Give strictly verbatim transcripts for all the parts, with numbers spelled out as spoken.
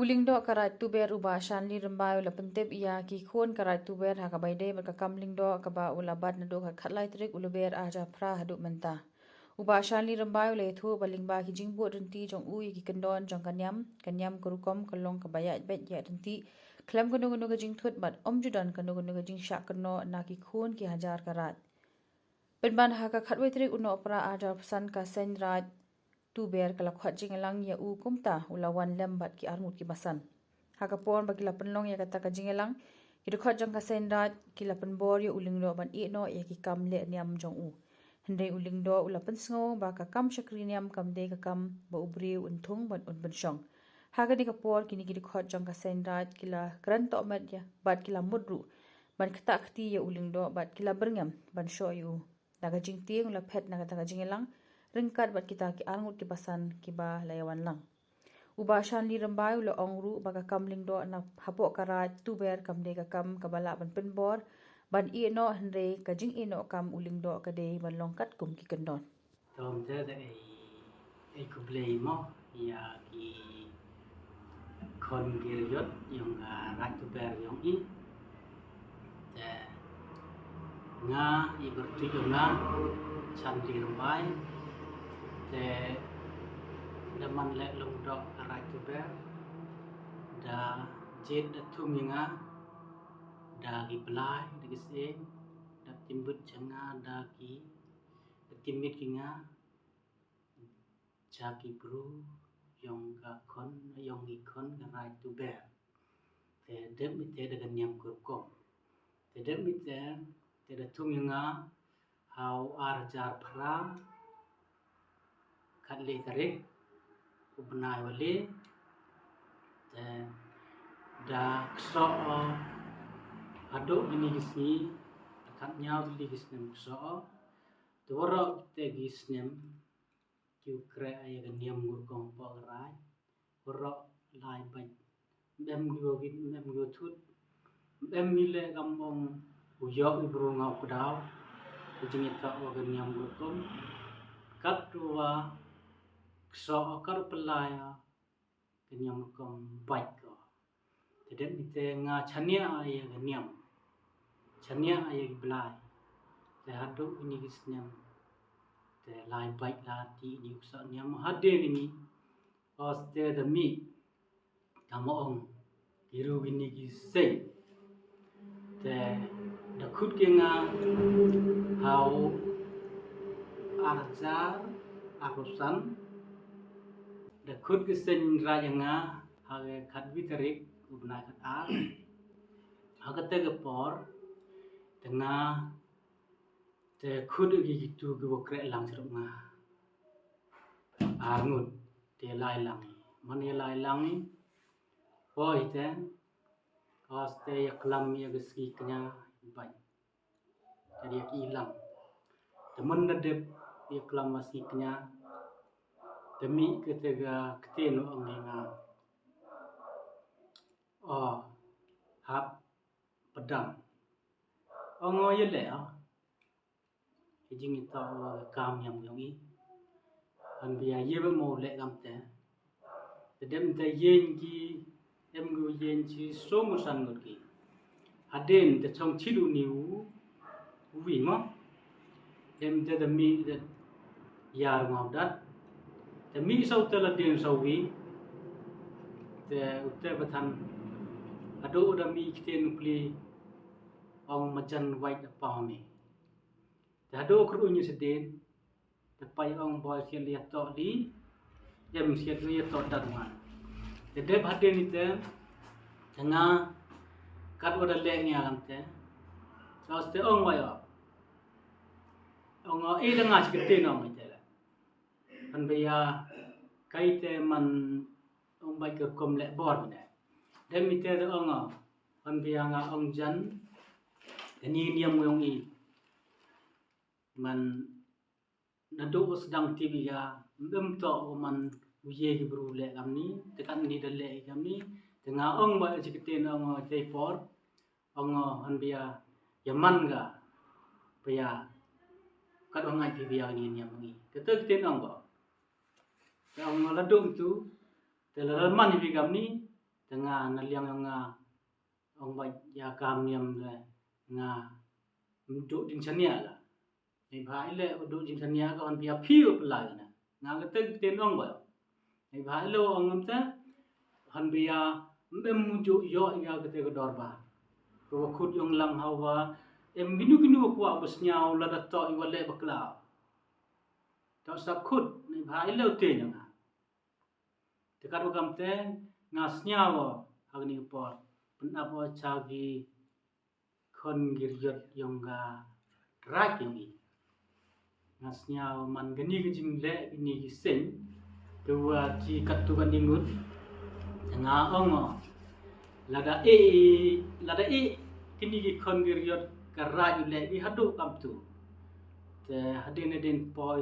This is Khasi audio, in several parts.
U Lyngdoh ka Raid Tuber u Bah Shanli Rymbai u la pyntip ïa ki khun ka Raid Tuber ha kaba ïadei bad ka kam Lyngdoh kaba u la bat naduh ka khatlai tarik u Lber arhajar phra haduh mynta. U Bah Shanli Rymbai u la ïathuh ba lyngba ki jingbud rynti jong u ïa ki kyndon jong ka niam, ka niam ka rukom ka long kaba ïaid beit ïaid rynti khlem kano kano ka jingthut bad ym ju don kano kano ka jingshah kynnoh na ki khun ki hajar ka raid. Pynban ha ka khatwei tarik u Nohprah arhajar arphew san ka seng Raid Tuber ka la khot jingïalang ïa u, kumta u la wan lem bad ki arngut ki basan. Ha ka por ba ki la pynlong ïa kata ka jingïalang, ki dkhot jong ka seng Raid ki la pynbor ïa u Lyngdoh ban ïehnoh ïa ki kam leh niam jong u. Hynrei u Lyngdoh u la pynsngew ba ka kam shakri niam kam dei ka kam ba u briew un thung bad un pynshong. Ha kane ka por kine ki dkhot jong ka seng Raid ki la kren tohmet ïa bad ki la mut ruh ban ktah kti ïa u Lyngdoh bad ki la byrngem ban shoh ïa u. Na ka jingtieng u la phet na kata ka jingïalang ryngkat bad kita ki arngut ki basan kiba la ïawan lang. U Bah Shanli Rymbai u la ong ruh ba ka kam Lyngdoh na hapoh ka Raid Tuber kam dei ka kam kaba lah ban pynbor ban ïehnoh, hynrei ka jingïehnoh kam u Lyngdoh ka dei ban long katkum ki kyndon. Te ong te da ei, ei khublei mo ïa ki khon ki riot ïong ka Raid Tuber ïong i. Te nga i bertuj ïong nga Shanli Rymbai. Te da man leh Lyngdoh ka Raid Tuber, da jied da thung ïa nga da ki blai da ki sying, da tim bit jong nga da ki, da tim bit ki nga cha ki bru ïong ka khon, ïong ki khon ka Raid Tuber. Te dep mi te da ka niam ka rukom. Te dep mi te, te da thung ïa nga ha u arhajar phra khatlai tarik u bnai wali. Te da ksoh haduh kine ki sngi, da khatñiaw tylli ki snem ksoh. Te waroh te ki snem ki u kreh ïa ka niam ka rukom hapoh ka raid. Waroh lai bad em ki wa wit, em ki wa thut, em i leh kam ong u ïoh i bru nga u kdaw. Ka jingïathoh wa ka niam ka rukom kat wa ksoh, kat u pynlai ka niam ka rukom bad ko. Te dep mi te nga chaniah ïa ka niam, chaniah ïa ki blai. Te haduh kine ki snem te lai bad la ti ni u ksoh niam hadien ini. Os te da mih, kam ong ki ru kine ki seng. Te da khut ki nga ha u arhajar arphew san. Da khut ki seng raid ïa nga ha ka khatwi tarik u bnai khatar. Ha kata ka por te nga te khut ïa ki, kitu ki wa kreh lang sha ruh nga. Arngut te lai lang i. Man ïa lai lang i, poi te, os te ïa klam ïa ka sngi kñia i bad te ïa ki lang. Te man da dep ïa klam ïa sngi kñia, te mih kata ka ktien u ong ïa nga, o, hap pdam. Ong o ïa leh o. Ki jingïathoh wa ka kam niam ïong i. Hynbia ïa ba mo leh kam te. Te dep te ïeng ki, em gu ïeng chi so mo san ngut ki. Hadien te chong chi lu ni u, u wi mo. Dep te da mih te ïar ngau dat. Te mih sau te la dien sau wi. Te u te ba than. Ado da mih ktien u pli ong majan wait da pau mi. Te haduh kru ñu sdien, te pai ong boi siat lia toh li, em siat lia toh dat man. Te dep hadien ite, te nga kat wa da leh ngia lam te, te os te ong wa yo. Ong o, eh, da nga chi ktien ong ite la. Hynbia kai te man ong bai ka rukom leh bor ne. Dep ite te ong o, hynbia nga ong jan, te ni niam ong i. Man naduh u sdang tip ïa, em toh u man u ye ki bru leh kamni, te katni da leh kamni, te nga ong ba ïa chi ktien ong o te por, ong o hynbia ïa man ka, pia, kat ong ngai pia ni niam ngi. Kata ktien ong ba. Te ong o la dum tu, te la man ïa kamni, Te nga na liang yong nga, ong bad ïa ka niam de, nga mduh jingshaniah la. Neibhah i leh u duh jingshaniah ka, hynrei phi u pynlait na. Nga kata ka ktien ong bad. Neibhah i leh ong ngam te, hynrei ym em mjuh ïoh ïa kata ka dorbar. Ka wa khut yong lang hawa, em kino kino wa kwah ba sñiaw lada toh i wa leh bakla. Toh sap khut, neibhah i leh u te nga. Te katwa kam te, nga sñiaw ha kani ka por, pynap o cha ki khon ki riot yong ka raij yong i. Nga sñiaw man kani ka jingleh kini ki seng, te wa chi katto katne ngut. Te nga ong o, lada e, lada e kini ki khon ki riot ka raij u leh ki haduh kamtu. Te hadien hadien poi,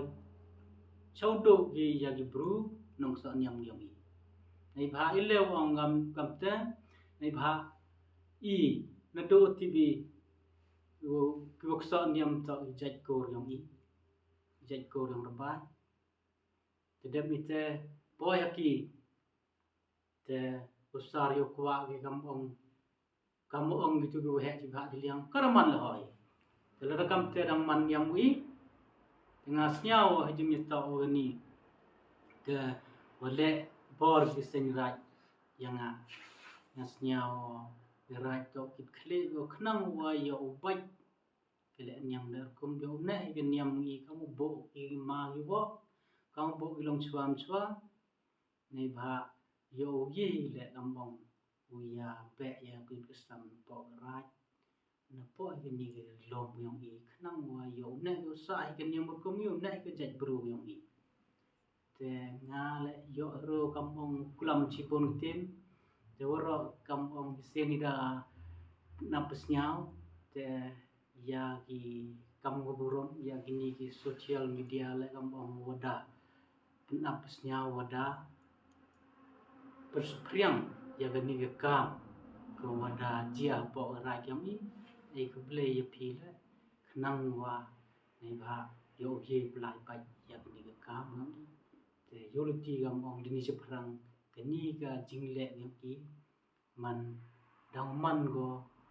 chau duh ki ïa ki bru nongsoh niam yong i. Neibhah i leh ong ngam kam te, neibhah i naduh ti bi, ki wa ksoh niam toh i jait kor yong i, jait kor yong Rymbai. Te dep i te poi ha ki, te u sar ïoh kwah ki kam ong, kam ong kitu ki waheh ki bhah ki liang, ka da man la hoi. Te lada kam te dang man niam u i, te nga sñiaw ha jingïatoh wa ni, te wa leh bor ki seng raij ïa nga. Nga sñiaw ki raij toh ki khlieh wa khnang wa ïoh u bait. Ki leh niam leh rukom ïoh u neh ki niam i kam u buh ki ma ki woh, kam u buh ki long chwa mchwa. Neibhah ïoh u ye leh kam ong u ïa beh ïa ki ksam napoh ka raij, napoh kini ki lum yong i, khnang wa ïoh u neh ïoh sah ki niam rukom ïoh u neh ki jait bru yong i. Te nga leh ïoh ro kam ong klam chibun ktien. Te waroh kam ong ki sien i da nap sñiaw. Te ïa ki kam ka burom, ïa kini ki social media leh kam ong wa da pynap sñiaw, wa da pynspring ïa kani ka kam ka wa da jia hapoh ka raij yong i. Ei khublei ïa phi leh, khnang wa neibhah ïoh u ye pynlait bait ïa kani ka kam yong i. Te ïoh lynti kam ong dini shaphrang kani ka jingleh yong i. Man dang man ko,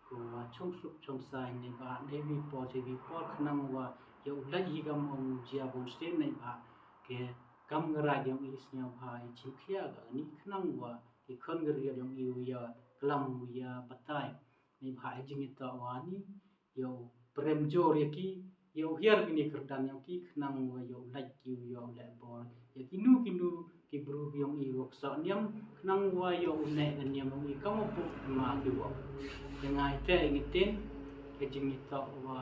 ko wa chong suk chong sai neibhah dei wi por dei wi por khnang wa ïoh u lait hi kam ong jia bun sien neibhah ki kam ka raij yong i sñiawbha i chim khia ka ni khnang wa ki khon ka riat yong i u ïa klam u ïa batai. Neibhah i jingïatoh wa ni ïoh u prem jur ïa ki, ïoh u hiar kini kyrdan yong ki khnang wa ïoh u lait ki u ïoh u leh bor ïa kino kino ki bru ki yong i wa ksoh niam khnang wa ïoh u neh ka niam yong i kam u buh ma ki woh. Te nga i te i ngi tin ka jingïatoh wa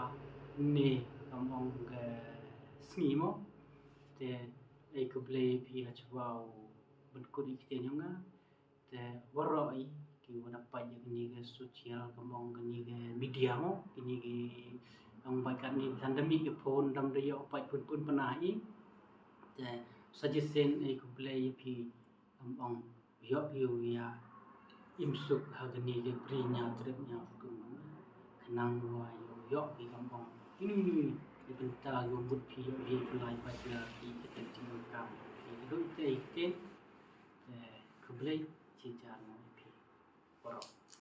ni kam ong ka sngi mo. Te ei khublei phi ha chwa u pynkut i ktien yong nga. Te waroh i ki wa da pait ïa kini ki social kam ong kini ki media mo, kini ki ong bad katni dang da mih ïa phone dang da ïoh pait pun pun pynah i. Te sa shisien ei khublei ïa phi kam ong ïoh ïa u ïa im suk ha kini ki bri ñiaw trep ñiaw kum khnang wa ïoh ïoh ki kam ong inu inu i bynta ïoh mut phi ïoh ïa pynlait bad ïa ki kyrdan jingdonkam ki kadu te i ktien. Te khublei chi jar mo ïa phi waroh.